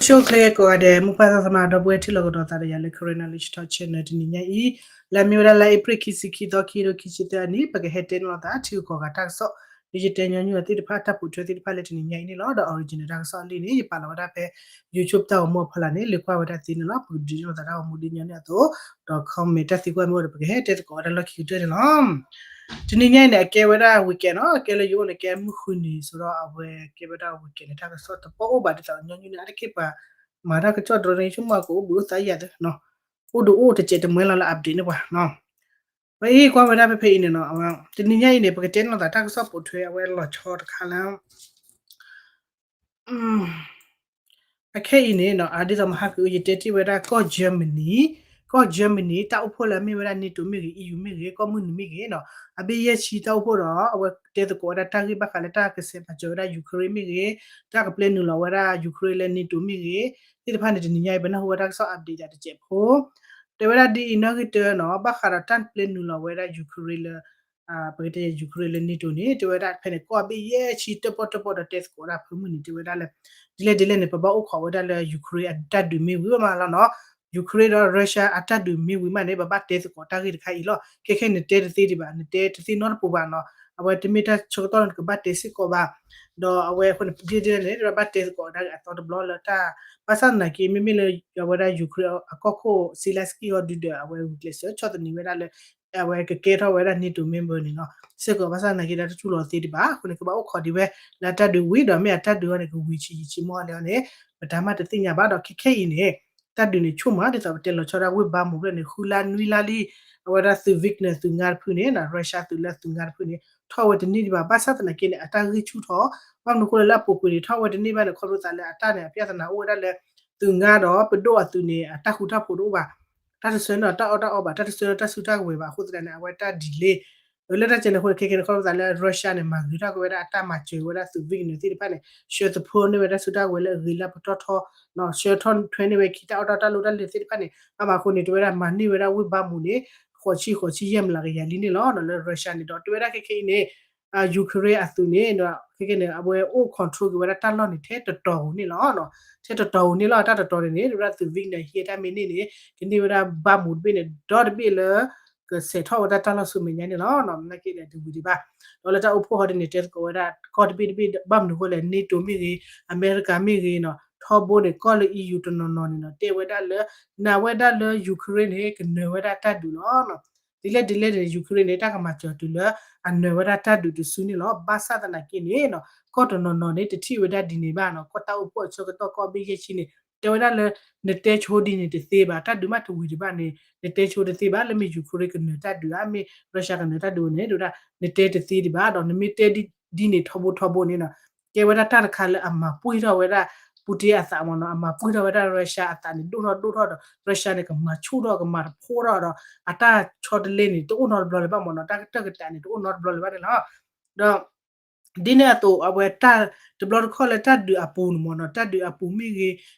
ဆိၣ်ဂ့ၤကိးဂၤဒဲး မိၢ်ပၢ်သးသမါ ဒီပုၢ်ဝဲၢ်ထံၣ်လိာ်ကဒီးသးဒီးယၤလၢ Karen Knowledge Talk Channel တနံၤညါအံၤ, လၢအမ့ၢ်ဝဲဒၣ်လါအ့ဖြ့ၣ်ခံဆံခံသီ ခံကထိခံဆံသၢအနံၣ် ပကဟဲတဲန့ၢ်လိာ်သးထံဂုၤကီၢ်ဂၤတၢ်ကစီၣ် Digital ညီနုၢ်အသ့ၣ်တဖၣ် တၢ်ပိာ်ထွဲသ့ၣ်တဖၣ်လၢတနံၤညါအံၤန့ၣ်လီၤ. ဒီး original တၢ်ကစီၣ်အလံာ်န့ၣ် ယပာ်လီၤဝဲဒၣ်ဖဲ YouTube တၢ်ဂီၤမူအဖီလာ်န့ၣ် လဲၤကွၢ်ဝဲဒၣ်သ့န့ၣ်လီၤ. ပကဒုးန့ၢ်လိာ်သးတၢ်ဂီၤမူဒ်ညီနုၢ်အသိး ဒီး comment တၢ်သံကွၢ်မ့ၢ်အိၣ်ဒီး ပကဟဲတဲသကိးဝဲဒၣ်လီၢ်ခံကတၢၢ်န့ၣ်လီၤ. တနံၤညါအံၤန့ၣ် အကဲဝဲဒၣ် weekend နီၤ, အကဲလၢယအိၣ်န့ၣ် ကဲမုၢ်ဃုနံၤ ဆိုတော့ အဝဲကဲဝဲဒၣ် weekend န့ၣ် တၢ်ကစီၣ်တပီၢ်အိၣ်ဘၣ်ဒ်သိးညီနုၢ်န့ၣ် အါတက့ၢ်ပှၤမၤတၢ်ကစီၣ်တရီန့ၣ် ဆိကမိၣ်ကအိၣ်ဘှံးအိၣ်သါယၤသ့နီၤ, အိၣ်ဒီးအိၣ်တစဲးတမှဲလီၤလၢ update န့ၢ်ပှၤနီၤ. ပအံၤကွၢ်ဝဲဒၣ်ဖဲဖဲအံၤန့ၣ်နီၤ, တနံၤညါအံၤန့ၣ် ပကတဲန့ၢ်လိာ်သးတၢ်ကစီၣ်ပိာ်ထွဲအဝဲလီၤဆီတခါလၢ အခဲအံၤန့ၣ်နီၤ, အဒ်သိးမဟါက ယတဲတ့ၢ်ဝဲဒၣ်ကီၢ် Germany, ကီၢ် Germany တၢ်အိၣ်ဖှိၣ်လၢအမ့ၢ်ဝဲဒၣ် NATO မ့ၢ်ဂ့ၤ, EU မ့ၢ်ဂ့ၤ, ကီၢ်မုၢ်နုာ်မ့ၢ်ဂ့ၤနီၤ, အဘ့ၣ်ယဲၢ်ဆံတၢ်အိၣ်ဖှိၣ်ဒီး အဝဲတဲသကိးဝဲဒၣ်တၢ်ဂ့ၢ်ဘၣ်ဃးလၢတၢ်ကဆဲးမၤစၢၤဝဲဒၣ် Ukraine မ့ၢ်ဂ့ၤ, တၢ်ကပျဲနုာ်လီၤဝဲဒၣ် Ukraine လၢ NATO မ့ၢ်ဂ့ၤ, သ့ၣ်တဖၣ်န့ၣ် တနံၤညါအံၤ ပနၢ်ဟူဝဲတၢ်ကစီၣ် update ဒၣ်တစဲးဖိ တဲဝဲဒၣ်ဒ်အံၤ နီၣ်ဂံၢ်တၢနီၤ, ဘၣ်ဃးဒီးတၢ်ပျဲနုာ်လီၤဝဲဒၣ် Ukraine လၢ ပကတဲ Ukraine လၢ NATO န့ၣ် တဲဝဲဒၣ်ဖဲန့ၣ် ကီၢ်ဘ့ၣ်ယဲၢ်ဆံတၢၣ်ပီၣ်တၢၣ်ပီၣ်ဒီးတဲသကိးဒၣ်ဖုမုၢ်နံၤ တဲဝဲဒၣ်လၢ ဒ်လဲၣ်ဒ်လဲၣ်န့ၣ် ပဘၣ်အိၣ်ခိးဝဲဒၣ်လၢ Ukraine အတၢ်ဒုးမ့ၢ်ဝံၤမးလီၤနီၤ, Ukraine ဒီး Russia အတၢ်ဒုးမ့ၢ်ဝံၤမးန့ၣ် ပဘၣ်တဲသကိးတၢ်ဂ့ၢ်တခါအံၤလီၤ. ခဲခဲနတဲတသ့ဒံးဘၣ်, နတဲတသ့နီတပူၤဘၣ်နီၤ, အဝဲတမ့ၢ်တၢ်ဆၢကတီၢ်န့ၣ် နကဘၣ်တဲစ့ၢ်ကီးဘၣ်, ဒီးအဝဲအဃိန့ၣ် ဒ်လဲၣ်ဒ်လဲၣ်န့ၣ် ပဘၣ်တဲသကိးဒၣ်အသီတဘျီလၢတၢ်, ဘၣ်ဆၣ်သနာ်က့ မ့မ့ၢ်လၢအဝဲဒၣ် Ukraine အကီၢ်ခိၣ် Zelenskyy ဟီဒုဒီး အဝဲဂုာ်ကျဲးစၢးဆီၣ်သနံးဝဲဒၣ်လၢ အဝဲကကဲထီၣ်ဝဲဒၣ် NATO member န့ၣ်နီၤ, စ့ၢ်ကီး ဘၣ်ဆၣ်သနာ်က့ တၢ်တတူၢ်လိာ်သ့ဒံးဘၣ်အဃိန့ၣ် ကဘၣ်အိၣ်ခိးဒံးဝဲလၢအတၢ်ဒုးဝံၤဒီး မ့ၢ်အတၢ်ဒုးအီၤန့ၣ် ကဝံၤဆံးယံာ်ဆံးမီၢ်အီၤလဲၣ်န့ၣ် ပတၢ်မၤတသ့ၣ်ညါဘၣ်ဒီး ခဲခဲအံၤန့ၣ် တၢ်ဒုးန့ၣ်ဆိကမိၣ် ဒ်သိးပတဲလီၤဆီဒၣ်ဝ့ၢ်ဘါမူးဖျၢၣ်န့ၣ် ဃုလါနွံလါလံ, အဝဲဒၣ်သုး Wagner သုးငါတဖုန့ၣ်နီၤ, Russia သုးလၢသုးငါတဖုန့ၣ် ထီၣ်ဝဲတန့ၢ်ဒံးဘၣ်, ဘၣ်ဆၣ်သနာ်က့န့ၣ် အတၢ်ဂံၢ်ဆူၣ်ထီၣ်, ဘၣ်မနုၤအဃိလဲၣ်လၢအပူၤကွံာ်န့ၣ် ထီၣ်ဝဲတန့ၢ်ဘၣ်န့ၣ် ခီဖျိသးလၢအတၢ်န့ၣ် အပြဿနာအိၣ်ဝဲဒၣ်လၢ သုးငါဒီးပဒိၣ်အသုးန့ၣ် အတၢ်ဃူတၢ်ဖိးတအိၣ်ဘၣ်, တၢ်တဆှၢန့ၢ်တၢ်အီၣ်တၢ်အီဘၣ်, တၢ်တဆှၢန့ၢ်တၢ်စုတၢ်ကဝဲၤဘၣ်အဃိသတးန့ၣ် အဝဲတၢ် delay လၢတၢ်ကဲန့ၣ်အဃိန့ၣ် ခဲခဲန့ၣ် ခီဖျိသးလၢ Russia န့ၣ် မၤဂ့ၤထီၣ်က့ၤဝဲဒၣ်အတၢ်မၤစၢၤဝဲဒၣ်သုး Wagner သ့ၣ်တဖၣ်န့ၣ် ဆှၢသဖၢန့ၢ်ဝဲဒၣ်စုတၢ်ကဝဲၤလၢအဂ့ၤလၢအပတီၢ်ထီ, ဆှၢထီၣ်ထွဲန့ၢ်ဝဲခံတၢ်အီၣ်တၢ်အီတၢ်လိၣ်တၢ်လဲၤသ့ၣ်တဖၣ်န့ၣ် ဘၣ်မနုၤအဃိန့ၣ် တဲဝဲဒၣ်မၤန့ၢ်ဝဲဒၣ်ဝ့ၢ်ဘါမူးန့ၣ် ဃိးဆံ ဃိးဆံယဲၢ်မလးကယၤလံန့ၣ်လီၤ. လၢ Russia န့ၣ်ဒီး တဲဝဲဒၣ်ခဲခဲအံၤန့ၣ် Ukraine အသုးန့ၣ် ခဲခဲန့ၣ် အဝဲအိၣ် control က့ၤဝဲဒၣ်တၢ်လီၢ်န့ၣ် ထဲတတီၤဧိၤန့ၣ်လီၤ. ထဲတတီၤဧိၤန့ၣ်လီၤ. တၢ်တတီၤန့ၣ်န့ၣ် တဲဝဲဒၣ်သုး Wagner ဟံးတၢ်မ့ၢ်န့ၢ်န့ၣ် ကန့ၢ်ဝဲဒၣ်ဘါမူးတဘ့ၣ်န့ၣ် ဒီတဘ့ၣ်လၢ ကဆဲးထီၣ်ဝဲဒၣ်တၢ်လီၢ်ဆူမဲာ်ညါန့ၣ်လီၤ. နာ်က့ဒီးတဝံၤဒံးဘၣ်. ဒီးလၢတၢ်အိၣ်ဖှိၣ်ဟီဒ်န့ၣ် တဲသကိးဝဲဒၣ် ကီၢ်တဘ့ၣ်တဘ့ၣ် ဘၣ်မနုၤအဃိလဲၣ် NATO မ့ၢ်ဂ့ၤ, အမဲရကၤမ့ၢ်ဂ့ၤနီၤ, ထီဘိန့ၣ် ကီၢ်လၢ EU တနီၤနီၤန့ၣ်နီၤ တဲဝဲဒၣ်လၢ နာ်ဝဲဒၣ်လၢ Ukraine န့ၣ် ကနၢၤဝဲဒၣ်တၢ်ဒုးလီၤ. ဒ်လဲၣ်ဒ်လဲၣ်န့ၣ် Ukraine န့ၣ် တၢ်ကမၤစၢၤတုၤလၢအနၢၤဝဲဒၣ်တၢ်ဒုးတစုန့ၣ်လီၤ. ဘၣ်ဆၣ်သနာ်က့န့ၣ်နီၤ ကီၢ်တနီၤနီၤန့ၣ် တထံၣ်ဝဲဒၣ်ဒ်န့ၣ်ဘၣ်နီၤ. ကီၢ်တၢ်အိၣ်ဖှိၣ်အဆၢကတီၢ် ကီၢ်ဘ့ၣ်ယဲၢ်ဆံန့ၣ် တဲဝဲဒၣ်လၢ နတဲဆိဒ်န့ၣ်တသ့ဘၣ်, တၢ်ဒုးမ့ၢ်တဝံၤဒံးဘၣ်န့ၣ် နတဲဆိတသ့ဘၣ်. လၢမ့ၢ် Ukraine ကနၢၤတၢ်ဒုးဧါ, မ့ၢ် Russia ကနၢၤတၢ်ဒုးန့ၣ် တဲဝဲဒၣ် နတဲတသ့ဒံးဘၣ်ဒီး နမ့ၢ်တဲဒ်န့ၣ်ထီဘိထီဘိန့ၣ်နီၤ ကဲဝဲဒၣ်တၢ်တခါလၢအမၤပှံၢ်ထီၣ်ဝဲဒၣ် Putin အသးမ့ၢ်နီၤ, အမၤပှံၢ်ထီၣ်ဝဲဒၣ် Russia အသးန့ၣ် ဒိၣ်ထီၣ်ဒိၣ်ထီၣ်ဒီး Russia န့ၣ် ကမၤဆူၣ်ထီၣ် ကမၤတဖိထီၣ်ဒီး အတၢ်ဆီတလဲန့ၣ် တအိၣ်နီတဘျီလၢၤဘၣ်မ့ၢ်နီၤ, တၢ်ကတၢၢ်ကတၢၢ်န့ၣ် တအိၣ်နီတဘျီလၢၤဘၣ်န့ၣ်လီၤ. ဒီး ဒ်န့ၣ်အသိး အဝဲတၢ်တဘျီတခီၣ်လၢတၢ်ဒုးအပူၤန့ၣ်မ့ၢ်နီၤ, တၢ်ဒုးအပူၤမ့ၢ်ဂ့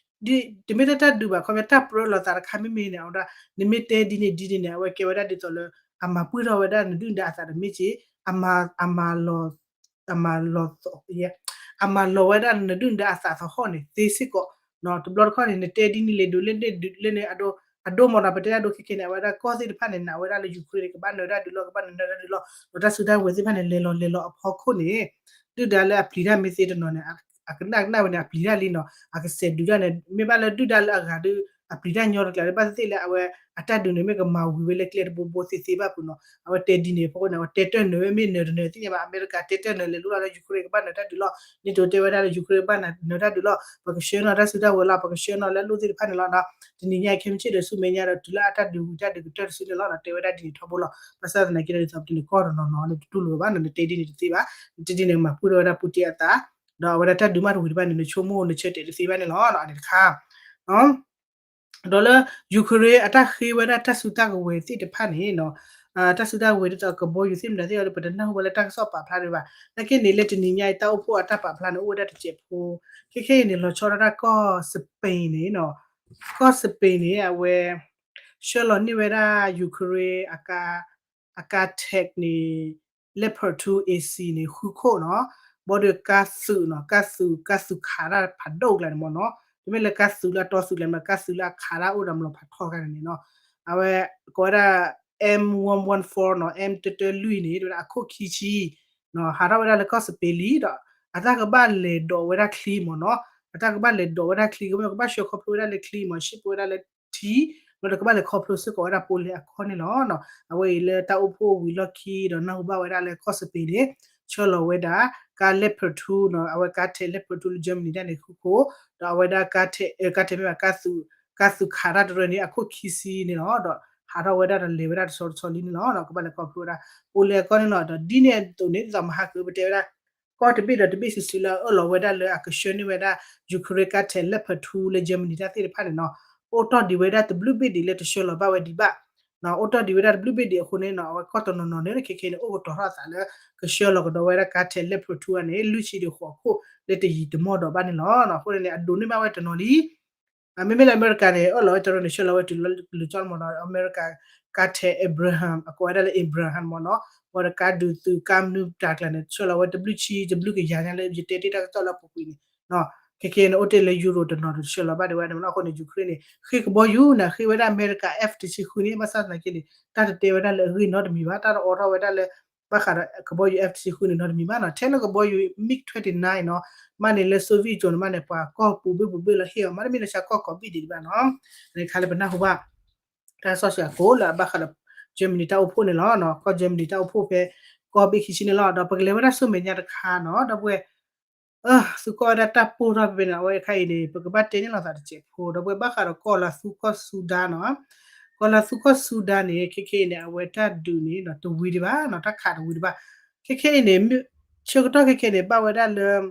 ၤ, တမ့ၢ်တၢ်တၢ်ဒုးဘၣ် ခီဖျိတၢ်ပြၢလိာ်သးတခါမ့ၢ်မ့ၢ်န့ၣ် အဝဲဒၣ် နမ့ၢ်တဲဒ်န့ၣ်ဒ်န့ၣ်န့ၣ် အဝဲကဲဝဲဒၣ်ဒ်သိးလၢ အမၤပှံၢ်ထီၣ်ဝဲဒၣ်နဒုၣ်ဒါအသးတမ့ၢ်က့ အမၤ အမၤလီၤ အမၤလီၤ အမၤလီၤဝဲဒၣ်နဒုၣ်ဒါအသးသဟီၣ်န့ၣ် သ့စ့ၢ်ကီး, တဘျီတခီၣ်န့ၣ် နတဲဒ်န့ၣ်လဲၤဒုးလၢန့ၣ်ဒုးလၢန့ၣ် အဒိ အဒိမ့ၢ်နီၤ ပတဲဒၣ်ဒိခဲခဲန့ၣ် အဝဲဒၣ်ကီၢ်သ့ၣ်တဖၣ်န့ၣ် နာ်ဝဲဒၣ်လၢ Ukraine န့ၣ် ကဘၣ်နၢၤတၢ်ဒုးလီၤ ကဘၣ်နၢၤတၢ်ဒုးလီၤ ဒီးတၢ်စုတၢ်ဝဲၤသ့ၣ်တဖၣ်န့ၣ် လဲၤလီၤလဲၤလီၤအဖီခိၣ်န့ၣ် ဒုၣ်ဒါလၢအပျံၤတၢ်မ့ၢ်သ့တနီၤန့ၣ် အကနၣ်ကနၣ်ဝဲန့ၣ် အပျံၤတၢ်လံနီၤ, အကစဲးဒုးတၢ်န့ၣ် မ့ၢ်ဘၣ်လၢဒုၣ်ဒါလၢအဂၤဒီး အပျံၤတၢ်ညီတကျါ ဘၣ်သ့ၣ်သ့ၣ်လၢအဝဲအတၢ်ဒုးန့ၣ် မ့ၢ်ကမၤဝံၤဝဲလၢကျဲတဘိဘိသ့သ့ဘၣ်ဖုးနီၤ, အဝဲတဲဒ်န့ၣ် ဖီခိၣ်န့ၣ် အဝဲတဲတၢ်နၢၤဝဲ မ့ၢ်နၢၤတနၢၤသ့ၣ်ညါဘၣ် အမဲရကၤတဲတၢ်နၢၤလဲၤလိၣ်လီၤလၢ Ukraine ကဘၣ်နၢၤတၢ်ဒုးလီၤ, NATO တဲဝဲဒၣ်လၢ Ukraine ကဘၣ်နၢၤတၢ်ဒုးလီၤ, ပကဆှၢနီၤတၢ်စုတၢ်ဝဲၤလီၤ ပကဆှၢနီၤလၢအလိၣ်သ့ၣ်တဖၣ်န့ၣ်လီၤ. တနံၤညါအံၤခဲမုၢ်ဆ့ၣ်ဒီးဆူမဲာ်ညါဒီး တုၤလၢအတၢ်ဒုးဝံၤတၢ်ဒုးကတၢၢ်တစုန့ၣ်လီၤ တဲဝဲဒၣ်ဒ်န့ၣ်ထီဘိလီၤ. ဘၣ်ဆၣ်သနာ်က့ဒီး ဒ်သိးပတဲန့ၣ် ကီၢ်တနီၤနီၤန့ၣ် တတူၢ်လိာ်ဘၣ်နီၤ နတဲဒ်န့ၣ်တသ့ဘၣ်, နတဲဒ်န့ၣ်မၤပှံၢ်ထီၣ်ဝဲဒၣ် Putin အသး ဒီးအဝဲဒၣ်တၢ်ဒုးမ့ၢ်တဝံၤဒံးဘၣ်န့ၣ် နဆိကမိၣ်နဆၢတဲာ်တသ့ဘၣ်န့ၣ်လီၤ အန့ၣ်တခါ ဒီးလၢ Ukraine အတၢ်ဃ့ဝဲဒၣ်တၢ်စုတၢ်ကဝဲၤသ့ၣ်တဖၣ်န့ၣ်နီၤ, တၢ်စုတၢ်ကဝဲၤဒ်သိးကဘီယူၤသ့ၣ်မတၤသ့ၣ်အီၤဒီး ပတနၢ်ဟူဘၣ်လၢတၢ်ကစီၣ်ပာ်ဖျါဒံးဘၣ်. နာ်က့န့ၣ် လၢတနံၤညါအံၤ တၢ်အိၣ်ဖှိၣ်အတၢ်ပာ်ဖျါန့ၣ် အိၣ်ဝဲဒၣ်တစဲးဖိ, ခဲခဲအံၤန့ၣ် လီၤဆီဒၣ်တၢ်ကီၢ် Spain န့ၣ်နီၤ, ကီၢ် Spain န့ၣ် အဝဲ ဆှၢလီၤန့ၢ်ဝဲဒၣ် Ukraine အကါ အကါ tank န့ၣ် Leopard two A C န့ၣ် ဃုခိၣ်နီၤ, ဘၣ်ဒီးကါသုးနီၤ, ကါသုး ကါသုးခးတၢ်ဖးဒိၣ်ကျါန့ၣ်မ့ၢ်နီၤ, တမ့ၢ်လၢကါသုးလၢအတီသုးလဲၣ် မ့ၢ်ကါသုးလၢအခးတၢ်အိၣ်ဒီးမလီၤဖးထီခါန့ၣ်နီၤ, အဝဲကိးဝဲဒၣ် M one one four နီၤ M တတၢလွံၢ်န့ၣ် တဲဝဲဒၣ်အခိၣ်ခံဆံ ဟးထီၣ်ဝဲဒၣ်လၢကီၢ်စပ့ၤလံဒီး အတၢ်ကဘၣ်လဲၤဒိးဝဲဒၣ်ချံမ့ၢ်နီၤ, အတၢ်ကဘၣ်လဲၤဒိးဝဲဒၣ်ချံ ကဘၣ်ဆှၢခီဖျိဝဲဒၣ်လၢချံမ့ၢ် ship ဝဲဒၣ်လၢထံ ဒီးကဘၣ်လဲၤခီဖျိစ့ၢ်ကီးဝဲဒၣ်ပူၤလဲၤအခီၣ်န့ၣ်လီၤ. အဝဲအံၤလၢတၢ်အိၣ်ဖှိၣ်ဝံၤလီၢ်ခံဒီးနၢ်ဟူဘၣ်ဝဲဒၣ်လၢကီၢ်စပ့ၤန့ၣ် ဆှၢလီၤဝဲဒၣ် ကါ Leopard two နီၤ အဝဲကါထဲး Leopard two လၢ Germany တၢ်န့ၣ်ဃုခိၣ် ဒီးအဝဲဒၣ်ကါထဲး ကါထဲးမ့ၢ်ဘၣ် ကါသုးခးတၢ်တရၢန့ၣ် အခိၣ်ခံဆံန့ၣ်လီၤ. ဒီးဟးထီၣ်ဝဲဒၣ်ဒီးလဲၤဝဲဒၣ်တဆီတဆီလံန့ၣ်လီၤ. ကဘၣ်လဲၤခီဖျိဝဲဒၣ် ပူၤလဲၤအခီၣ်န့ၣ်လီၤ. ဒီးဒ်န့ၣ်အသိးန့ၣ် ဒ်သိးမဟါကပတဲဝဲဒၣ် ကီၢ်တဘ့ၣ်ဒီးတဘ့ၣ်စုာ်စုာ်လၢအအၢၣ်လီၤဝဲဒၣ်လၢအကဆှၢန့ၢ်ဝဲဒၣ် Ukraine ကါထဲး Leopard two လၢ Germany တၢ်သ့ၣ်တဖၣ်န့ၣ်နီၤ, အိၣ်တီၢ်ဒံးဝဲဒၣ်တဘျုးဘ့ၣ်ဒံးလၢတဆှၢလီၤဘၣ်ဝဲဒံးဘၣ် အိၣ်တီၢ်ဒံးဝဲဒၣ်တဘျုးဘ့ၣ်ဒံးအဃိန့ၣ်နီၤ အဝဲကီၢ်တနီၤနီၤန့ၣ် ခဲခဲန့ၣ် အိၣ်ကတီၤထီၣ်အသးလၢ ကဆှၢလီၤကဒီးဝဲဒၣ်ကါထဲး Leopard two န့ၣ် လွံၢ်ဆံဒီးဃိးခိၣ်လၢတယံာ်တမီၢ်ဒီးဘၣ်န့ၣ်လီၤ. အဃိန့ၣ်န့ၣ် အဒိးန့ၢ်ဘၣ်ဝဲတနီၤလံ မ့မ့ၢ်လၢအမဲရကၤန့ၣ် အၢၣ်လီၤဝဲတရၢန့ၣ် ဆှၢလီၤဝဲတုၤလီၤကၠီလီၤမ့ၢ်နီၤ အမဲရကၤ ကါထဲး Abrams အကိးဝဲဒၣ်လၢ Abrams မ့ၢ်နီၤ, ဝဲဒၣ်ကါဒုးသုးကါမနုၤတၢ်ကျါန့ၣ် ဆှၢလီၤဝဲတဘျုးဆံ တဘျုးကယၤညါလၢယတဲတ့ၢ်တၢ်ကစီၣ်လၢအပူၤကွံာ်န့ၣ် ခဲခဲန့ၣ် အိၣ်တ့ၢ်လၢ Euro တနီၤတဆှၢလီၤဘၣ်ဒံးဝဲန့ၣ်မ့ၢ်နီၤ. အဃိန့ၣ် Ukraine န့ၣ် ဃ့ကဘီယူၤန့ၣ် ဃ့ဝဲဒၣ်အမဲရကၤ F တဆံဃုန့ၣ် ဘၣ်ဆၣ်သနာ်က့န့ၣ် တၢ်တတဲဝဲဒၣ်လၢအဂ့ၢ်နီတမံၤဘၣ် တၢ်တအိးထီၣ်ဝဲဒၣ်လၢ ဘၣ်ဃးဒီးကဘီယူၤ F တဆံဃုန့ၣ်နီတမံၤဘၣ်နီၤ, ထဲလၢကဘီယူၤ MiG twenty nine နီၤ, မ့ၢ်န့ၣ်လၢ Soviet အစိၤန့ၣ် မ့ၢ်န့ၣ် ပှၤကီၢ်ပူၤဘ့ၣ်ပူၤဘ့ၣ်လီၤဟ့ၣ်အီၤ မ့တမ့ၢ်လၢဆါကီၢ်ကိးဘ့ၣ်ဒံးဘၣ်နီၤ, န့ၣ်ခါလၢပနၢ်ဟူဘၣ် တၢ်ကစီၣ်စှၤကိးလၢအဘၣ်ဃးဒီး Germany တၢ်အိၣ်ဖှိၣ်န့ၣ်လီၤ, ကီၢ် Germany တၢ်အိၣ်ဖှိၣ်ဖဲ ကီၢ်ဘ့ၣ်ခံဆံန့ၣ်လီၤ, ဒီးပကလဲၤဝဲဒၣ်ဆူမဲာ်ညါတခါနီၤ, ဒီပုၢ်ဝဲၢ် သုကီၢ်ဝဲဒၣ်တၢ်ပိၢ်ထီၣ်ဖဲဖဲန့ၣ် အဝဲအခါအံၤန့ၣ် ပကဘၣ်တဲန့ၢ်လိာ်သးတစဲးဖိ ဒီပုၢ်ဝဲၢ် ဘၣ်ဃးဒီးကီၢ်လီၤသူကီၢ်စူဒၤနီၤ, ကီၢ်လီၤသူကီၢ်စူဒၤန့ၣ် ခဲခဲအံၤန့ၣ် အဝဲတၢ်ဒုးန့ၣ် တဝံၤဒံးဘၣ်နီၤ, တၢ်ခးတဝံၤဒံးဘၣ်, ခဲခဲအံၤန့ၣ် ဆၢကတီၢ်ခဲခဲန့ၣ် ဘၣ်ဝဲဒၣ်လၢ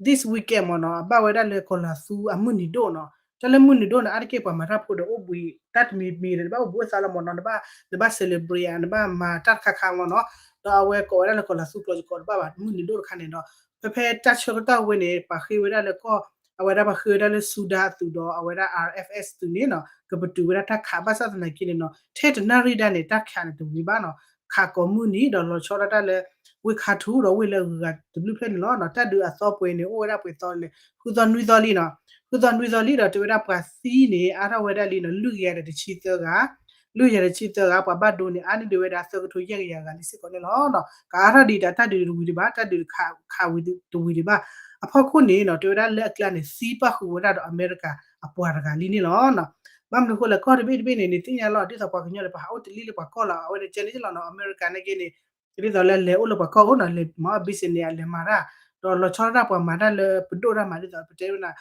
this weekend မ့ၢ်နီၤ, အဘၣ်ဝဲဒၣ်လၢကီၢ်လီၤသူအမုၢ်နံၤဒိၣ်နီၤ, တၢ်လၢမုၢ်နံၤဒိၣ်န့ၣ် အါတက့ၢ်ပှၤမၤတၢ်ဖိဒီးအိၣ်ဘှံး တၢ်တမံၤမံၤဒီး နဘၣ်အိၣ်ဘှံးအိၣ်သါလီၤမ့ၢ်နီၤ, နဘၣ် နဘၣ် celebrate ဧါ နဘၣ်မၤတၢ်တခါခါမ့ၢ်နီၤ, ဒီးအဝဲကိးဝဲဒၣ်လၢကီၢ်လီၤသူကျိာ် ယကိးတဘၣ်ဘၣ် မုၢ်နံၤဒိၣ်တခါန့ၣ်ဒီး ဖဲဖဲတၢ်ဆၢကတီၢ်ဝဲန့ၣ် ပှၤဃ့ဝဲဒၣ်လၢကီၢ် အဝဲဒၣ်ပှၤဃ့ဝဲဒၣ်လၢစူဒၤအသုးဒီး အဝဲဒၣ် R F S သုးန့ၣ်နီၤ ကပတုာ်ဝဲဒၣ်တၢ်ခး ဘၣ်ဆၣ်သနာ်က့န့ၣ်နီၤ ထဲတနၣ်ရံၣ်ဒၣ်န့ၣ် တၢ်ခးန့ၣ်တဝံၤဘၣ်နီၤ, ခးကိးမုၢ်နံၤဒီးလီၤဆီဒၣ်တၢ်လၢ ဝ့ၢ်ခါထူဒီးဝ့ၢ်လၢအဂုၤအဂၤတဘျုးဖျၢၣ်န့ၣ်လီၤ. တၢ်ဒုးအသီပှဲၤန့ၣ် အိၣ်ဝဲဒၣ်ပှဲၤသီလဲၣ် ဃုသီနွံသီလံနီၤ, ဃုသီနွံသီလံဒီး တဲဝဲဒၣ်ပှၤသံန့ၣ် အါထီၣ်ဝဲဒၣ်လံနီၤ လွံၢ်ကယၤဒီးတဆံသၢဂၤ လွံၢ်ကယၤတဆံသၢဂၤ ပှၤဘၣ်ဒိန့ၣ် အါန့ၢ်ဒံးဝဲဒၣ်သၢကထိယဲၢ်ကယၤဂၤလံစ့ၢ်ကီးန့ၣ်လီၤ. ကအါထီၣ်ဒံးတၢ် တၢ်ဒုးတဝံၤဒံးဘၣ် တၢ်ဒုးခးဝံၤတဝံၤဒံးဘၣ် အဖီခိၣ်န့ၣ်နီၤ တဲဝဲဒၣ်လၢအကျါန့ၣ် သံပၣ်ဃုာ်ဝဲဒၣ်ဒီးအမဲရကၤအပှၤတဂၤလံန့ၣ်လီၤ. ဘၣ်မနုၤအဃိလဲၣ် ကီၢ်တဘ့ၣ်တဘ့ၣ်န့ၣ် နသ့ၣ်ညါလီၤ ဒ်သိးပှၤကညီလၢပဟးအိၣ်တ့ၢ်လံလၢပှၤကီၢ်လီၤ အဝဲန့ၣ်ကဲန့ၣ်လီၤနီၤ အမဲရကၤန့ၣ်က့န့ၣ် ဒ်သိးလၢလဲၤအိၣ်လၢပှၤကီၢ်အိၣ်နီၤ လဲၤမၤအီၣ် business န့ၣ် အလဲၤမၤတၢ် ဒီးလီၤဆီဒၣ်တၢ်ပှၤမၤတၢ်လၢပဒိၣ်တၢ်မၤဒ်သိးပတဲဝဲဒၣ်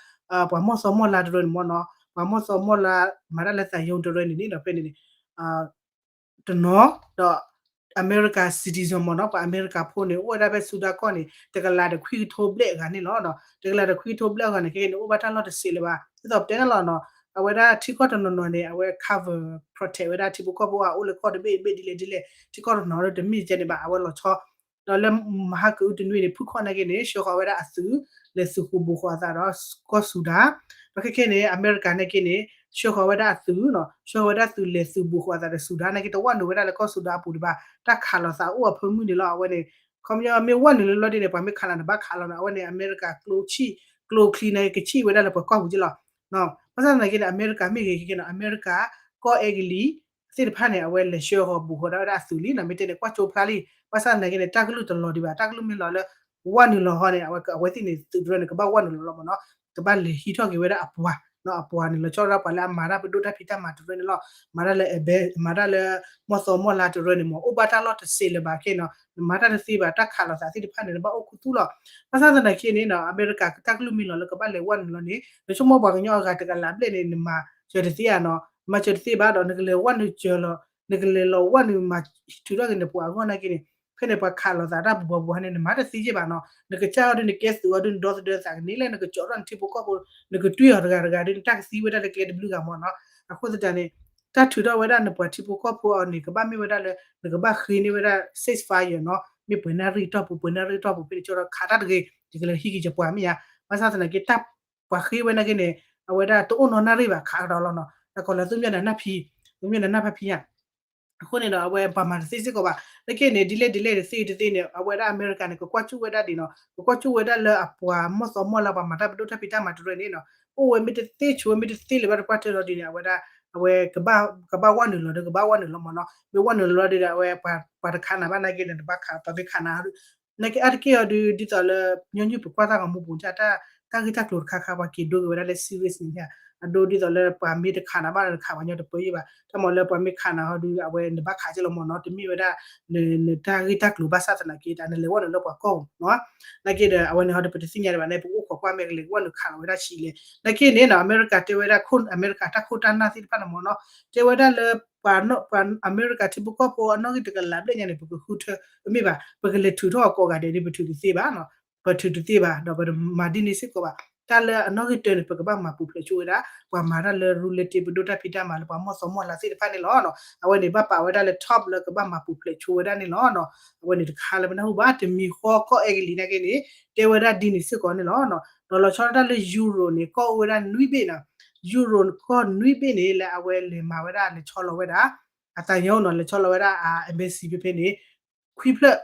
ပှၤမီၢ်သီမီၢ်လါတရၢန့ၣ်မ့ၢ်နီၤ ပှၤမီၢ်သီမီၢ်လါမၤတၢ်လၢသးယိတရၢန့ၣ်န့ၣ်ဒီးဖဲန့ၣ်န့ၣ် တနီၤ ဒီး America citizen မ့ၢ်နီၤ ပှၤအမဲရကၤဖိန့ၣ် အိၣ်ဝဲဒၣ်ဖဲဆူဒၤကီၢ်န့ၣ် တကလးဒီးခွံကထိဘျဲၣ်အဂၤန့ၣ်လီၤ. တကလးဒီးခွံကထိဘျဲၣ်အဂၤန့ၣ် ခဲကနံၣ်န့ၣ် အိၣ်ဘၣ်တၢ်လီၢ်တစဲးလၢၤဘၣ် ဒ်သိးပတဲန့ၣ်လီၤနီၤ အဝဲဒၣ်ထံကီၢ်တနီၤနီၤန့ၣ် အဝဲ cover protect ဝဲဒၣ်ထံဖိကီၢ်ဖိအအိၣ်လၢကီၢ်တဘ့ၣ်ဘ့ၣ်ဒ်လဲၣ်ဒ်လဲၣ် ထံကီၢ်တနီၤနီၤတမ့ၢ်ကဲန့ၣ်ဘၣ် အဝဲလီၤဆီ ဒီးလၢမဟါကအုတနွံန့ၣ် ဖုခီၣ်နာ်က့န့ၣ် ဆှၢဃီၤဝဲဒၣ်အသုး လဲၤသုးဃူၤဘူးဃီၤအသးဒီးကီၢ်စူဒၤ ဒီးခဲခဲန့ၣ် အမဲရကၤနာ်က့န့ၣ် ဆှၢဃီၤဝဲဒၣ်အသုးနီၤ ဆှၢဃီၤဝဲဒၣ်သုးလဲၤသုးဘူးဃီၤအသးဒီးစူဒၤ နာ်က့တဝဲနုာ်ဝဲဒၣ်လၢကီၢ်စူဒၤအပူၤဒံးဘၣ် တၢ်ခးလိာ်သးအိၣ်အဖၢမုၢ်န့ၣ်လီၤ အဝဲန့ၣ် ခီပညီမ့ၢ်ဝဲနုာ်လၢလီၤဒ်န့ၣ် ပှၤမ့ၢ်ခးလီၤန့ၣ် အဝဲန့ၣ် အမဲရကၤကျိချံ ကျိချံနာ်က့ကဆံၣ်ဝဲဒၣ်လၢပှၤကီၢ်ပူၤက့လီၤ ဘၣ်ဆၣ်သနာ်က့န့ၣ် အမဲရကၤမ့ၢ်ဂ့ၤခဲခဲန့ၣ် အမဲရကၤ ကီၢ်အဲကလံး သ့ၣ်တဖၣ်န့ၣ် အဝဲလဲၤဆှၢဃီၤဘူးဃီၤဒၣ်ဝဲဒၣ်အသုးလံနီၤ မ့ၢ်တဲန့ၣ် ကွၢ်ကၠိဖျါလံ ဘၣ်ဆၣ်သနာ်က့န့ၣ် တၢ်ကလုၢ်တလီၤဒံးဘၣ် တၢ်ကလုၢ်မ့ၢ်လီၤလၢ ဝဲနုာ်လီၤဃီန့ၣ် အဝဲသ့ၣ်န့ၣ် သုးတရၢန့ၣ် ကဘၣ်ဝဲနုာ်လီၤလီၤမ့ၢ်နီၤ ကဘၣ်လဲၤဟံးထီၣ်က့ၤဝဲဒၣ်အပှၤ အပှၤန့ၣ် လီၤဆီဒၣ်ပှၤလၢအမၤတၢ်ပဒိၣ်တၢ်ဖံးတၢ်မၤတရၢန့ၣ်လီၤ မၤတၢ်လၢအဲဘဲ မၤတၢ်လၢ မီၢ်သီမီၢ်လါတရၢန့ၣ်မ့ၢ် အိၣ်ဘၣ်တၢ်လီၢ်တစဲးလၢၤဘၣ်ခဲနီၤ နမၤတၢ်တသ့ဘၣ် တၢ်ခးလိာ်သးသ့ၣ်တဖၣ်န့ၣ် နဘၣ်အိၣ်ခူသူၣ်လီၤ ဘၣ်ဆၣ်သနာ်က့န့ၣ်နီၤ အမဲရကၤတၢ်ကလုၢ်မ့ၢ်လီၤလၢကဘၣ်လဲၤဝဲနုာ်လီၤန့ၣ် နဆိကမိၣ်ပှၤကညီအဂၤတကလးဘျဲၣ်န့ၣ် နမၤစၢၤတသ့ဧါနီၤ နမၤစၢၤတသ့ဘၣ်ဒီး နကလဲၤဝဲနုာ်စၢၤလီၤ နကလဲၤလီၤဝဲနုာ်မၤထုးထီၣ်က့ၤနပှၤအဂီၢ်နာ်က့န့ၣ် ဖဲန့ၣ်ပှၤခးလိာ်သးတၢ်ပူၤပှၤပူၤဟါန့ၣ် နမၤတသ့က့ဘၣ်နီၤ နကစၢ်အီၤဒုးနကဲသုးအီၤဒုးနဒီသဒၢသးကန့ၣ်လဲၣ် နကကၠီးထီၣ်နထံဖိကီၢ်ဖိ နကတွံၢ်အီၤတဂၤတဂၤဒုး နတၢ်ကသံဝဲဒၣ်လၢကျဲတဘျုးဂၤမ့ၢ်နီၤ အဃိသတးန့ၣ် တၢ်ထုးထီၣ်ဝဲဒၣ်နပှၤထံဖိကီၢ်ဖိအီၤန့ၣ် ကဘၣ်မ့ၢ်ဝဲဒၣ်လၢ နကဘၣ်ဃ့န့ၢ်ဝဲဒၣ် ceasefire နီၤ မ့ၢ်ပှဲၤနၣ်ရံၣ်တီၢ်ပူၤ ပှဲၤနၣ်ရံၣ်တီၢ်ပူၤ ဖဲန့ၣ်ကၠီထီၣ်ခးတၢ်တဂ့ၤ ယကလဲၤဟံးက့ၤယပှၤမ့ၢ်ဧါ ဘၣ်ဆၣ်သနာ်က့တၢ်ပှၤဃ့ဝဲနာ်က့န့ၣ် အဝဲဒၣ်တအိၣ်နီၢ်နၣ်ရံၣ်ဘၣ်ခးကဒီးလီၤနီၤ တၢ်ကီးလၢသူမျၢ်နၤနၢ်ဖံ သူမျၢ်နၤနၢ်ဖါဖံဧါ အဃိန့ၣ်ဒီး အဝဲပှၤမၤတသ့စ့ၢ်ကီးဘၣ် လၢက့န့ၣ် ဒ်လဲၣ်ဒ်လဲၣ်တသ့တသ့န့ၣ် အဝဲဒၣ်အမဲရကၤန့ၣ် ကကွၢ်ကၠူၣ်ဝဲဒၣ်ဒ်နီၤ ကကွၢ်ကၠူၣ်ဝဲဒၣ်လၢအပှၤမီၢ်သီမီၢ်လါပှၤမၤတၢ်ပဒိၣ်တၢ်ဖံးတၢ်မၤတရၢန့ၣ်နီၤ အိၣ်ဝဲမ့ၢ်တသ့ ဆိးဝဲမ့ၢ်တသ့လၢၤဘၣ်တပှၢ်တၢၢ်လီၤဒ်န့ၣ် အဝဲဒၣ် အဝဲ ကဘၣ်ဝဲနုာ်လီၤဒီး ကဘၣ်ဝဲနုာ်လီၤမ့ၢ်နီၤ. မ့ၢ်ဝဲနုာ်လီၤဒီး အဝဲပှၤတခးနၤဘၣ်နာ်က့ဒီး နဘၣ်ခး ပှၤမ့ၢ်ခးနၤ နာ်က့အါတက့ၢ်အီၤဒုး ဒ်သိးလၢ ညီနုၢ်ပကွၢ်တၢ်ဂီၤမူပူၤ တၢ်ဂ့ၢ်တၢ်ကျိၤတခါခါ ပှၤက့ၤဒိက့ၤဝဲဒၣ်လၢ serious န့ၣ် အဒိဒ်သိးလၢပှၤမ့ၢ်တခးနၤဘၣ်ဒီး နခးပှၤညီတပၢယဲၢ်ဘၣ်. တၢ်မၤလၢပှၤမ့ၢ်ခးနၤဟီဒုး အဝဲနဘၣ်ခးက့လီၤမ့ၢ်နီၤ. တမ့ၢ်ဝဲဒၣ် နတၢ်ဂ့ၢ်တၢ်ကျိၤဘၣ်ဆၣ်သနာ်က့ တၢ်နလဲၤဝဲနုာ်လၢပှၤကီၢ်ပူၤနီၤ. နာ်က့ဒီး အဝဲန့ၣ်ဟီဒုး ပတသ့ၣ်ညါဒံးဘၣ်န့ၣ် ပကအိၣ်ခိးကွၢ်မ့ၢ်ကလဲၤ ဝဲနုာ်ခးလီၤဝဲဒၣ်ဆံးလဲၣ်. နာ်က့န့ၣ်နီၤ အမဲရကၤတဲဝဲဒၣ် အမဲရကၤတၢ်ခိၣ်တၢ်နၢ်သ့ၣ်တဖၣ်န့ၣ်မ့ၢ်နီၤ တဲဝဲဒၣ်လၢ ပှၤအမဲရကၤထံဖိကီၢ်ဖိအနီၣ်ဂံၢ်တကလးဘျဲၣ်ညါန့ၣ် ပကဃုထၢ မ့ၢ်ဘၣ် ပကလဲၤထုးထီၣ်အကိးဂၤဒဲးဒ် ပထုးတသ့ဘၣ်နီၤ. ပထုးတသ့ဘၣ် ဒီးပမၤဒ်န့ၣ်စ့ၢ်ကီးဘၣ်. တၢ်လၢအနီၣ်ဂံၢ်တၢန့ၣ် ပကဘၣ်မၤပူၤဖျဲးဆိဝဲဒၣ် ပှၤမၤတၢ်လၢရူလၢတ့ ပဒိၣ်တၢ်ဖံးတၢ်မၤလၢပှၤမီၢ်သီမီၢ်လၤသ့ၣ်တဖၣ်န့ၣ်လီၤ. အဝဲန့ၣ်ဘၣ်ပာ်ဝဲဒၣ်လၢ top လၢကဘၣ်မၤပူၤဖျဲးဆိဝဲဒၣ်န့ၣ်လီၤ. အဝဲန့ၣ်တခါလၢပနၢ်ဟူဘၣ် တမံၤဃီကီၢ်အဲကလံးနာ်က့န့ၣ် တဲဝဲဒၣ်ဒ်န့ၣ်စ့ၢ်ကီးန့ၣ်လီၤ. ဒီးလီၤဆီဒၣ်တၢ်လၢ Euro န့ၣ် ကီၢ်အိၣ်ဝဲဒၣ်နွံဘ့ၣ်နီၤ. Euro ကီၢ်နွံဘ့ၣ်န့ၣ် လၢအဝဲလဲၤမၤဝဲဒၣ်လဲၤဆီလီၤဝဲဒၣ် အသးညိနီၤ လဲၤဆီလီၤဝဲဒၣ် embassy ဖဲဖဲန့ၣ် ခွံဖျၢၣ်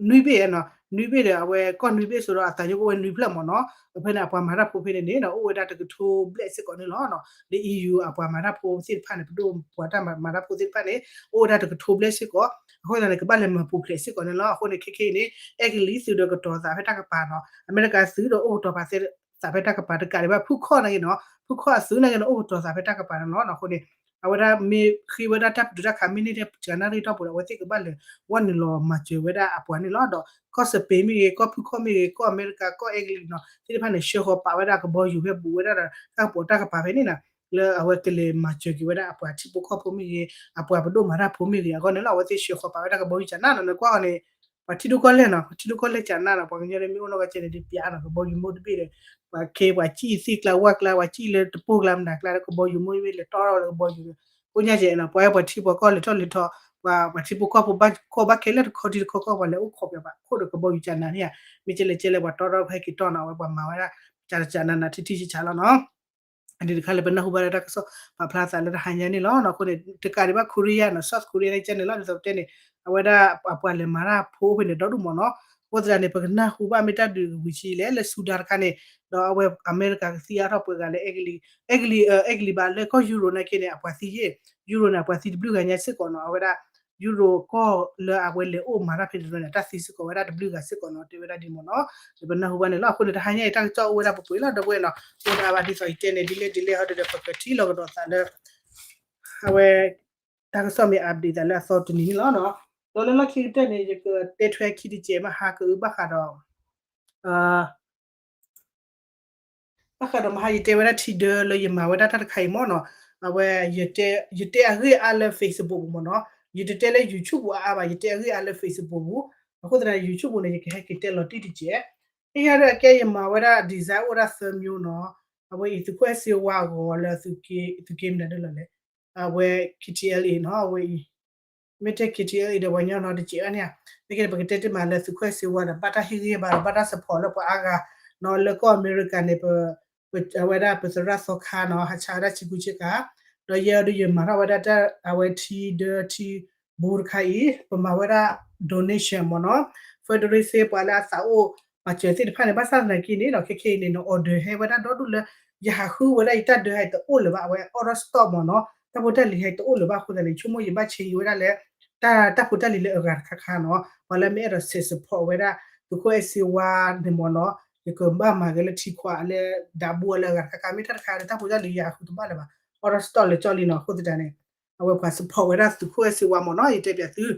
နွံဘ့ၣ်နီၤ နွံဘ့ၣ်ဒီး အဝဲကီၢ်နွံဘ့ၣ်ဆိဒီး အသးညိကအိၣ်ဝဲနွံဖျၢၣ်မ့ၢ်နီၤ. အဖဲန့ၣ် အပှၤမၤတၢ်ဖိဖဲန့ၣ်န့ၣ် အိၣ်ဝဲဒၣ်တကထိဘျဲၣ်စ့ၢ်ကီးန့ၣ်လီၤ. လၢ EU အပှၤမၤတၢ်ဖိသ့ၣ်တဖၣ်န့ၣ် ပဒိၣ်ပှၤတၢ်မၤတၢ်ဖိသ့ၣ်တဖၣ်န့ၣ် အိၣ်ဝဲဒၣ်တကထိဘျဲၣ်စ့ၢ်ကီး. အဃိသတးန့ၣ် ကဘၣ်လဲၤမၤပူၤဖျဲးစ့ၢ်ကီးန့ၣ်လီၤ. အဃိန့ၣ် ခဲခဲအံၤန့ၣ် အဲကလံးသုးဒီးကတီၤသးဖဲတၢ်ကပၤနီၤ အမဲရကၤသုးဒီးအိၣ်ကတီၤပာ်သးဖဲတၢ်ကပၤတကးဒံးဘၣ် ဖုခီၣ်နာ်က့နီၤ ဖုခီၣ်အသုးနာ်က့န့ၣ် အိၣ်ကတီၤသးဖဲတၢ်ကပၤန့ၣ်လီၤ. အဃိန့ၣ် အဝဲဒၣ်မ့ၢ်ဃ့ဝဲဒၣ်တၢ်ပတုာ်တၢ်ခးမ့ၢ်န့ၢ်ထဲပှၤနၣ်ရံၣ်တီၢ်ပူၤဒီး အဝဲသ့ၣ်ကဘၣ်လဲၤဝဲနုာ်လီၤမၤစၢၤဝဲဒၣ်အပှၤန့ၣ်လီၤ. ဒီးကီၢ်စပ့ၤမ့ၢ်ဂ့ၤ ကီၢ်ဖုခီၣ်မ့ၢ်ဂ့ၤ ကီၢ်အမဲရကၤ ကီၢ်အဲကလံးနီၤ သ့ၣ်တဖၣ်န့ၣ် ဆှၢဃီၤပာ်ဝဲဒၣ်ကဘီယူၤဖဲဘူးဝဲဒၣ်ဒီး တၢ်ကပိာ်တၢ်ကပၤဖဲန့ၣ်နီၤ လၢအဝဲကလဲၤမၤစၢၤက့ၤဝဲဒၣ်အပှၤထံဖိကီၢ်ဖိမ့ၢ်ဂ့ၤ အပှၤပဒိၣ်မၤတၢ်ဖိမ့ၢ်ဂ့ၤအဂီၢ်န့ၣ်လီၤ. အဝဲသ့ၣ်ဆှၢဃီၤပာ်ဝဲဒၣ်ကဘီယူၤကနၣ်နီၤ နကွၢ်အီၤန့ၣ် ပှၤထံဒိၣ်ကီၢ်လဲၢ်နီၤ ပှၤထံဒိၣ်ကီၢ်လဲၢ်ကနၣ်နီၤ ပှၤကညီန့ၣ်မ့ၢ်အိၣ်နီၢ်ကီၢ်ကဲန့ၣ် ဒ်ပျးနီၤ ကဘီယူၤမိၢ်တဘ့ၣ်ဒီး ပှၤခ့ပှၤစံၣ်သ့ၣ်ကျါဝၣ်ကျါ ပှၤစံၣ်လၢတပိၢ်ကျါမနုၤကျါဒီး ကဘီယူၤမိၢ်တဘ့ၣ်လဲၤတီထီၣ်လၢကဘီယူၤဒီး ကိးညါကဲနီၤ ပှၤဟဲပှၤထံပှၤကီၢ်လဲၤထီၣ်လဲၤထီၣ် ပှၤပှၤထံဖိကီၢ်ဖိဘၣ်ကီၢ်ဘၣ်ခဲလၢာ်တခီထံတခီကီၢ် ပှၤလဲၤအိၣ်ခိးပှၤဘၣ် ခိၣ်ဒီးကဘီယူၤကနၣ်န့ၣ်ဧါ မ့ၢ်ကဲလဲၣ်ကဲလဲၣ် ပှၤတီထီၣ်ဟဲက့ၤတီနီၤ အဝဲပှၤမၤဝဲဒၣ် ကနၣ်နၤထံထံဆးဆးလီၤနီၤ အဒ်တခါလၢပနၢ်ဟူဘၣ်လၢတၢ်ကစီၣ်ပာ်ဖျါသးလၢတဟါညါန့ၣ်လီၤ. အဃိန့ၣ် တကးဒံးဘၣ် Korea နီၤ South Korea န့ၣ်ကဲန့ၣ်လီၤ ဒ်သိးပတဲန့ၣ် အဝဲဒၣ်အပှၤလဲၤမၤတၢ်ဖိဖဲန့ၣ် ဒီဒူၣ်မ့ၢ်နီၤ. အဃိသတးန့ၣ် ပကနၢ်ဟူဘၣ်မ့ၢ်တၢ်ဒုးကဝံၤဆံးလဲၣ် လၢ Sudan တခါန့ၣ် ဒီးအဝဲအမဲရကၤကသံအါထီၣ်ပှဲၤဂၤလၢ အဲကလံး အဲကလံးဘၣ်လၢကီၢ် Euro နာ်က့န့ၣ် အပှၤသံယ့ၢ် Euro န့ၣ် အပှၤသံတဘျုးဂၤညါစ့ၢ်ကီးနီၤ အဝဲဒၣ် Euro ကီၢ်လၢအဝဲလဲၤအိၣ်မၤတၢ်ဖဲန့ၣ်န့ၣ် တၢ်သံစ့ၢ်ကီးဝဲဒၣ်တဘျုးဂၤစ့ၢ်ကီးနီၤ တဲဝဲဒၣ်ဒ်မ့ၢ်နီၤ ဒီးပနၢ်ဟူဘၣ်န့ၣ်လီၤ. အဃိန့ၣ် တဟါညါအံၤ တၢ်ကစီၣ်အိၣ်ဝဲဒၣ်ပှဲၤပှဲၤလီၤ ဒီပုၢ်ဝဲၢ်နီၤ အိၣ်ဒၣ်ဘၣ်ဒ်သိးယတဲန့ၣ် ဒ်လဲၣ်ဒ်လဲၣ်ဟီဒီး ပကထံၣ်လီၤကဒီးသးလၢ အဝဲ တၢ်ကစီၣ်မ့ၢ် update သးလၢအသီတနံၤန့ၣ်လီၤ. ဒီးလၢလီၢ်ခံကတၢၢ်န့ၣ် ယကတဲထွဲခံတစဲးမဟါကအု ဘၣ်ဃးဒီး ဘၣ်ဃးဒီးမဟါ ယတဲဝဲဒၣ်ထံဒၢလၢယမၤဝဲဒၣ်တၢ်တခါအံၤမ့ၢ်နီၤ အဝဲ ယတဲအဂ့ၢ်အါလၢ Facebook ပူၤမ့ၢ်နီၤ ယတတဲလၢ YouTube ပူၤအါအါဘၣ် ယတဲအဂ့ၢ်အါလၢ Facebook ပူၤ အဃိသတးန့ၣ် YouTube ပူၤန့ၣ် ယကဟဲက့ၤတဲလီၤတံၢ်တစဲး ဟ့ၣ်ယၤဒၣ်အကဲယမၤဝဲဒၣ် design အိၣ်ဝဲဒၣ်သၢမျိုးနီၤ အဝဲအံၤသုးခိၣ်အဲၣ်စ့ဝါအဂီၤလၢသုးက့ သုးက့မနုၤဒၣ်လီၤလဲၣ် အဝဲ K T L A နီၤ အဝဲအံၤ မ့ၢ်တဲ K T L A ဒီးပှၤကညီနီၤတစဲးဘၣ်န့ၣ်ဧါ မ့ၢ်ကဲန့ၣ် ပကတဲတ့ၢ်မးလၢသုးခိၣ်အဲၣ်စ့ဝါဒီး ဘၣ်တၢ်ဟ့ၣ်ဂံၢ်ဟ့ၣ်ဘါဒီး ဘၣ်တၢ် support လၢပှၤအါဂၤနီၤ လၢကီၢ်အမဲရကၤန့ၣ် ပ အဝဲဒၣ်ပသရၣ်သီခါနီၤ ဟးဆါဝဲဒၣ်ဆံကူဆံကၤ ဒီးယဲအံၤဒုးယမၤထီၣ်ဝဲဒၣ်တၢ်အဝဲထံဒၢထံ ဘူးတခါအံၤ ပမၤဝဲဒၣ် donation မ့ၢ်နီၤ fundraising ပှၤလၢအသးအိၣ်မၤစၢၤသ့ၣ်တဖၣ်န့ၣ် ဘၣ်ဆၣ်သနာ်က့န့ၣ်နီၤ ခဲခဲအံၤန့ၣ် န order ဟဲဝဲဒၣ်ဒီဒူၣ်လၢ ယဟးဃုဝဲဒၣ်ယတၢ်ဒၢဟဲတအိၣ်လၢၤဘၣ် အဝဲ out of stock မ့ၢ်နီၤ တၢ်ဖိတၢ်လံၤဟဲတအိၣ်လၢၤဘၣ်အဃိသတးန့ၣ် ဆိကမိၣ်ယဘၣ် change ဝဲဒၣ်လၢ တၢ် တၢ်ဖိတၢ်လံၤလၢအဂၤတခါခါနီၤ ပှၤလၢမ့ၢ်အဲၣ်ဒိး support ဝဲဒၣ် သုးခိၣ်အဲၣ်စ့ဝါန့ၣ်မ့ၢ်နီၤ ယကဘၣ်မၤဂ့ၤလၢထံခွးလၢ ဒးဘူးအီၤလၢအဂၤတခါခါ မ့ၢ်တၢ်တခါဒီးတၢ်ဖိတၢ်လံၤယဟးဃုတဘၣ်လၢၤဘၣ် out of stock လၢကၠီလံနီၤ အဃိသတးန့ၣ် အဝဲပှၤ support ဝဲဒၣ်သုးခိၣ်အဲၣ်စ့ဝါမ့ၢ်နီၤ ယတဲပၠးသု ဒီး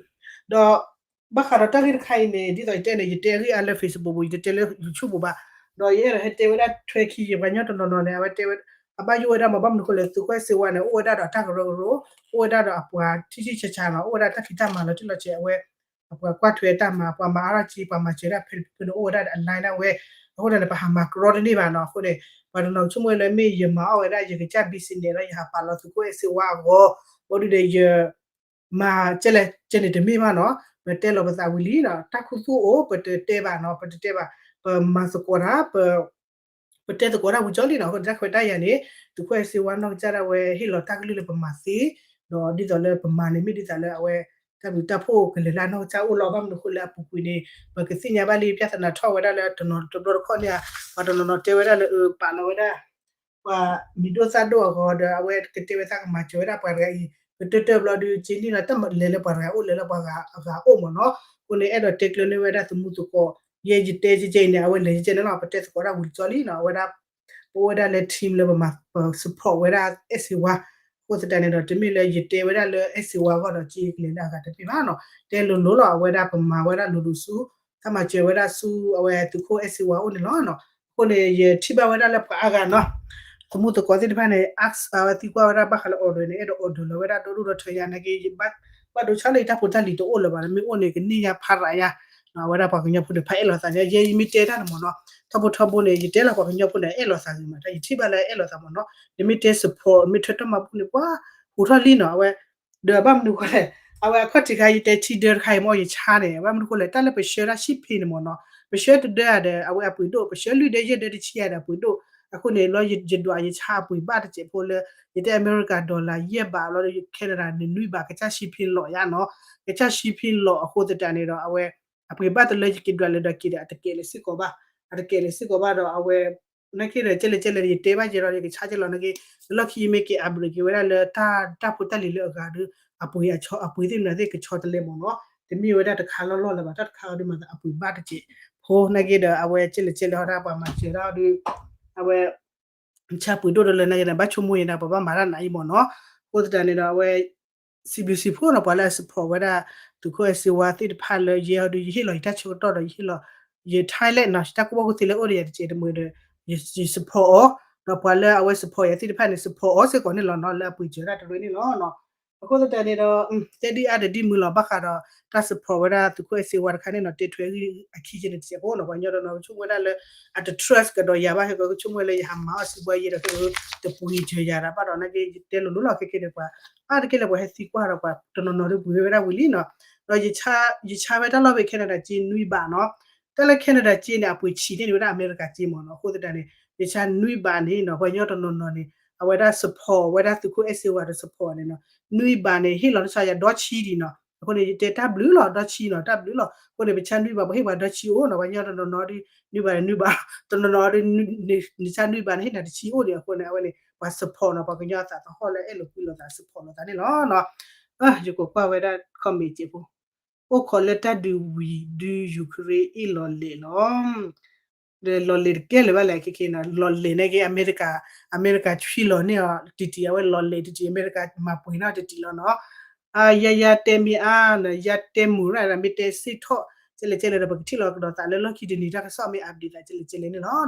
ဘၣ်ဃးဒီးတၢ်ဂ့ၢ်တခါအံၤန့ၣ် ဒ်သိးယတဲန့ၣ် ယတဲအဂ့ၢ်အါလၢ Facebook ပူၤ ယတတဲလၢ YouTube ပူၤဘၣ် ဒီးယအဲၣ်ဒိးဟဲတဲဝဲဒၣ်ထွဲခံယပှၤကညီတနီၤနီၤန့ၣ် အဝဲတဲဝဲ အဘၣ်ယိၣ်ဝဲဒၣ်မ့ၢ်ဘၣ်မနုၤဃိလဲၣ် သုးခိၣ်အဲၣ်စ့ဝါန့ၣ် အိၣ်ဝဲဒၣ်ဒီးတၢ်ကရၢကရိ အိၣ်ဝဲဒၣ်ဒီးအပှၤထံထံဆးဆးနီၤ အိၣ်ဝဲဒၣ်တၢ်ဖံးတၢ်မၤလီၤတံၢ်လီၤဆဲးအဝဲ အပှၤကွၢ်ထွဲတၢ်မၤ ပှၤမၤအါထီၣ်က့ ပှၤမၤစၢၤဒၣ်ဖဲဖဲန့ၣ် အိၣ်ဝဲဒၣ်ဒီးအ line ဒၣ်ဝဲ အဃိန့ၣ် ပဟးမၤကရီတန့ၢ်ဘၣ်နီၤ အဃိန့ၣ် ပှၤတနီၤဆိကမိၣ်ဝဲလၢမ့ၢ်ယမၤအီၣ်ဝဲဒၣ် ယကစၢ် business ဒီးယဟးပာ်လီၤသုးခိၣ်အဲၣ်စ့ဝါအဂီၢ် ဘၣ်ဒုးဒီးယ မၤကဲလဲၣ်ကဲန့ၣ်တမ့ၢ်ဘၣ်နီၤ ပတဲလီၤပသးဝံၤလံနီၤ တၢ်ခူသူၣ်အိၣ် ပတတဲဘၣ်နီၤ ပတတဲဘၣ် ပမၤသကိးတၢ် ပ ပတဲသကိးတၢ်ဝံၤကၠီလံနီၤ အဃိန့ၣ် တၢ်ခွဲးတၢ်ယာ်န့ၣ် သုးခိၣ်အဲၣ်စ့ဝါနီၢ်ကစၢ်ဒၣ်ဝဲ ဟ့ၣ်လီၤတၢ်ကလုၢ်လၢပမၤသ့ ဒီးဒ်သိးလၢပမၤန့ၣ် မ့ၢ်ဒ်သိးလၢအဝဲ တၢ်ဘျုးတၢ်ဖှိၣ်ကလဲၤလၢအနီၢ်ကစၢ်အိၣ်လီၤ ဘၣ်မနုၤဃိလၢအပူၤကွံာ်န့ၣ် ပကသ့ၣ်ညါဘၣ်လံ ပြဿနာထီၣ်ဝဲဒၣ်လၢတနီၤတဘျီတခီၣ်န့ၣ် ပှၤတနီၤနီၤတဲဝဲဒၣ်လၢအပာ်လီၤဝဲဒၣ် ပ ပှၤမံၤဒိၣ်သၣ်ဒိၣ်အဂီၢ်ဒီး အဝဲကတဲဝဲသးကမၤစၢၤဝဲဒၣ်ပှၤတဂၤအံၤ ကတၢၢ်တၢၢ်ဘျီဒုး က့နံၣ်လီၤ တၢ်လဲၤလၢပှၤတဂၤအိၣ် လဲၤလၢပှၤဂၤအဂၤအိၣ်မ့ၢ်နီၤ. အဃိန့ၣ် အဲၣ်ဒိးတဲကျၢၤန့ၢ်ဝဲဒၣ်သမူသကိး ယဲယတဲကဲကဲအံၤန့ၣ် အဝဲလဲၤကဲန့ၣ်လီၤ ပတဲသကိးဒၣ်ဝံၤတကီလံနီၤ အဝဲဒၣ် ပအိၣ်ဝဲဒၣ်လၢ team လၢပမၤ ပ support ဝဲဒၣ်အဲၣ်စ့ဝါ အဃိသတးန့ၣ်ဒီး တမ့ၢ်လၢယတဲဝဲဒၣ်လၢ အဲၣ်စ့ဝါ အဂီၢ်ဒီး က့ကလဲၤလၢအဂၤတမ့ၢ်ဘၣ်နီၤ. တဲလိၤလိၤလီၤ အဝဲဒၣ်ပမၤဝဲဒၣ်လိၤလိၤဆူ တၢ်မၤစၢၤဝဲဒၣ်ဆူ အဝဲသုးခိၣ်အဲၣ်စ့ဝါအိၣ်န့ၣ်လီၤနီၤ. အဃိန့ၣ် ယထံၣ်ဘၣ်ဝဲဒၣ်လၢပှၤအါဂၤနီၤ သမူသကိးသ့ၣ်တဖၣ်န့ၣ် အဝဲသံကွၢ်ဝဲဒၣ်ဘၣ်ဃးလၢ order န့ၣ် အဲၣ်ဒိး order လီၤဝဲဒၣ်ဒီဒိၣ်ဒီထၢယါ နာ်က့ ဘၣ်ဒိဆါလၢယတၢ်ဖိတၢ်လံၤတအိၣ်လၢၤဘၣ် မ့ၢ်အိၣ်န့ၣ် ကန့ၢ်ယါဖးရးယါ အဝဲဒၣ်ပှၤကညီဖိန့ၣ် ဖးအဲၣ်လိာ်သးန့ၣ် ယဲယမ့ၢ်တဲတၢ်န့ၣ်မ့ၢ်နီၤ ထီဘိထီဘိန့ၣ် ယတဲလီၤပှၤကညီဖိန့ၣ် အဲၣ်လိာ်သးဂ့ၤမး တၢ်ယထံၣ်ဘၣ်လၢအဲၣ်လိာ်သးမ့ၢ်နီၤ နမ့ၢ်တဲ support မ့ၢ်ထွဲတၢ်မၤဘူၣ်န့ၣ် ပှၤဟူးထီၣ်လံနီၤ အဝဲ ဒီးဘၣ်မနုၤဃိလဲၣ် အဝဲအခီၣ်ထံးခါ ယတဲထံဒၢတခါအံၤမ့ၢ် ယဆါန့ၣ် ဘၣ်မနုၤဃိလဲၣ် တၢ်လၢပဆှၢတၢ်ရှံၣ်ဖ့န့ၣ်မ့ၢ်နီၤ ပဆှၢတဒၢဧါဒီး အဝဲအပှ့ၤဒိၣ် ပဆှၢလွံၢ်ဒၢယဲၢ်ဒၢတဆံဧါဒီးအပှ့ၤဒိၣ် အဃိန့ၣ် လီၤယဒွးယဆါအပှ့ၤဘၣ်တစဲးဖိလၢ ယတဲအမဲရကၤ dollar ယဲၢ်ဘးလီၤ Canada န့ၣ် နွံဘး ကစၢ်ရှံၣ်ဖ့လီၤယါနီၤ ကစၢ်ရှံၣ်ဖ့လီၤအဃိသတးန့ၣ်ဒီး အဝဲ အပှ့ၤဘၣ်တလၢယက့ၤဒွးလၢဒီးက့ၤဒီး အတကဲးလၢၤစ့ၢ်ကီးဘၣ် အတကဲးလၢၤစ့ၢ်ကီးဘၣ်ဒီး အဝဲ နာ်က့ဒီး ကဲလဲၣ်ကဲလဲၣ် ယတဲဘၣ်ယဲဒီး ယကဆါကဲလီၤနာ်က့ လၢလီၢ်ခံယမ့ၢ်က့ၤ upgrade က့ၤဝဲဒၣ်လၢတၢ် တၢ်ဖိတၢ်လံၤလၢအဂၤဒီး အပှ့ၤအဆီ အပှ့ၤသ့ၣ်မနုၤသ့ၣ်ကဆီတလဲမ့ၢ်နီၤ တမ့ၢ်ဝဲဒၣ်တခါလီၢ်လီၢ်လၢၤဘၣ် တၢ်တခါအီၤဒုးမၤသးအပှ့ၤဘၣ်တစဲးဖိ နာ်က့ဒီး အဝဲကဲလဲၣ်ကဲလဲၣ်ဟီဒၣ်ပှၤမၤစၢၤဒၣ်အီၤဒီး အဝဲ ဆါပှ့ၤဒိၣ်တလၢနာ်က့ဒီး ဘၣ်ဆိကမိၣ်ယဲဒၣ် ပဘၣ်မၤတၢ်နးအံၤမ့ၢ်နီၤ အဃိသတးန့ၣ်ဒီး အဝဲ စံးဘျုးစံးဖှိၣ်နီၤ ပှၤလၢအ support ဝဲဒၣ် သုးခိၣ်အဲၣ်စ့ဝါသ့ၣ်တဖၣ်လၢယဲအီၤဒီး ယဟ့ၣ်လီၤယတၢ်ဆၢကတီၢ်ဒီး ယဟ့ၣ်လီၤ ယ talent နီၤ တၢ်ကူၣ်ဘၣ်ကူၣ်သ့လၢအိၣ်ဒီးယၤတစဲးတမှဲၤဒီး ယ support အီၤ ဒီးပှၤလၢအဝဲ support ယၤသ့ၣ်တဖၣ်န့ၣ် support အီၤစ့ၢ်ကီးန့ၣ်လီၤနီၤ လၢအပှ့ၤစၢၤတၢ်တရၢန့ၣ်လီၤ အဃိသတးန့ၣ်ဒီး တဲဒ်အါဒီးဒ်မုၢ်လီၤ ဘၣ်ဃးဒီးတၢ် support ဝဲဒၣ်သုးခိၣ်အဲၣ်စ့ဝါတခါန့ၣ်နီၤ တဲထွဲအဂံၢ်အခံကဲန့ၣ်တစဲးဖိနီၤ ပှၤကညီတနီၤကဆိကမိၣ်ဝဲဒၣ်လၢ အတ trust ကဒီးယၤဘၣ် ဟဲကီကဆိကမိၣ်ဝဲလၢယဟးမၤအီၣ်စံးဘှါယဲဒီး တပှ့ၤစၢၤယၤဒီး ဘၣ်ဒီးနာ်က့ ယတဲလိၤလိၤလီၤခဲကဲန့ၣ် ပှၤအါတက့ၢ်လၢပှၤဟဲသံကွၢ်ဒီးပှၤတနီၤနီၤဒုးပှ့ၤဝဲဒၣ်ဝံၤလံနီၤ ဒီးယဆါဝဲတၢ်လီၢ်ဖဲ Canada က့နွံဘးနီၤ တၢ်လၢ Canada က့န့ၣ် အပှ့ၤဆံးန့ၢ်န့ၣ်ဝဲဒၣ်အမဲရကၤက့မ့ၢ်နီၤ အဃိသတးန့ၣ် ယဆါနွံဘးန့ၣ်နီၤ ပှၤကညီတနီၤနီၤန့ၣ် အဝဲဒၣ် support ဝဲဒၣ်သုးခိၣ်အဲၣ်စ့ဝါဒီး support န့ၣ်နီၤ နွံဘးန့ၣ် ဟ့ၣ်လီၤနဆါယၤဒီဆံဒံးနီၤ အဃိန့ၣ် ယတဲတၢ်ဘျုးလီၤ ဒီဆံနီၤ တၢ်ဘျုးလီၤ အဃိန့ၣ် ပဆါနွံဘး ပဟ့ၣ်ပှၤဒီဆံအိၣ်နီၤ ပှၤကညီတနီၤနီၤဒုး နွံဘးန့ၣ် နွံဘး တနီၤနီၤဒုး နဆါနွံဘးန့ၣ် ဟ့ၣ်နၤတဆံအိၣ်ဒံး အဃိန့ၣ် အဝဲန့ၣ် ပှၤ support နီၤ ပှၤကညီအသးသဟီၣ်လၢအဲၣ်လိာ်ကွံလိာ်သး support လိာ်သးန့ၣ်လီၤ ယကကွၢ်ဝဲဒၣ် comment စဲးဖိ အိၣ်ခိးလၢတၢ်ဒုးဝံၤဒုး Ukraine အ့ၣ်လီၤလဲာ်လီၤ ဒီးလီၤလဲာ်တကဲလၢၤဘၣ်လဲၣ် ခဲခဲနီၤ လီၤလဲာ်န့ၣ်က့ အမဲရကၤ အမဲရကၤဆှံလီၤန့ၢ်အီၤတံၢ်တံၢ် အဝဲလီၤလဲာ်တံၢ်တံၢ် အမဲရကၤမၤပှ့ၤန့ၢ်တံၢ်တံၢ်လီၤနီၤ ယၤယၤတဲမ့ၢ်အါ ယၤတဲမုာ်ရၣ် မ့ၢ်တဲစ့ထီၣ် ကဲလဲၣ်ကဲလဲၣ်ဒီး ပကထံၣ်လီၤကဒီးသးလၢလီၢ်ခံတနံၤ တၢ်ကစီၣ်မ့ၢ် update သး ကဲလဲၣ်ကဲလဲၣ်န့ၣ်လီၤ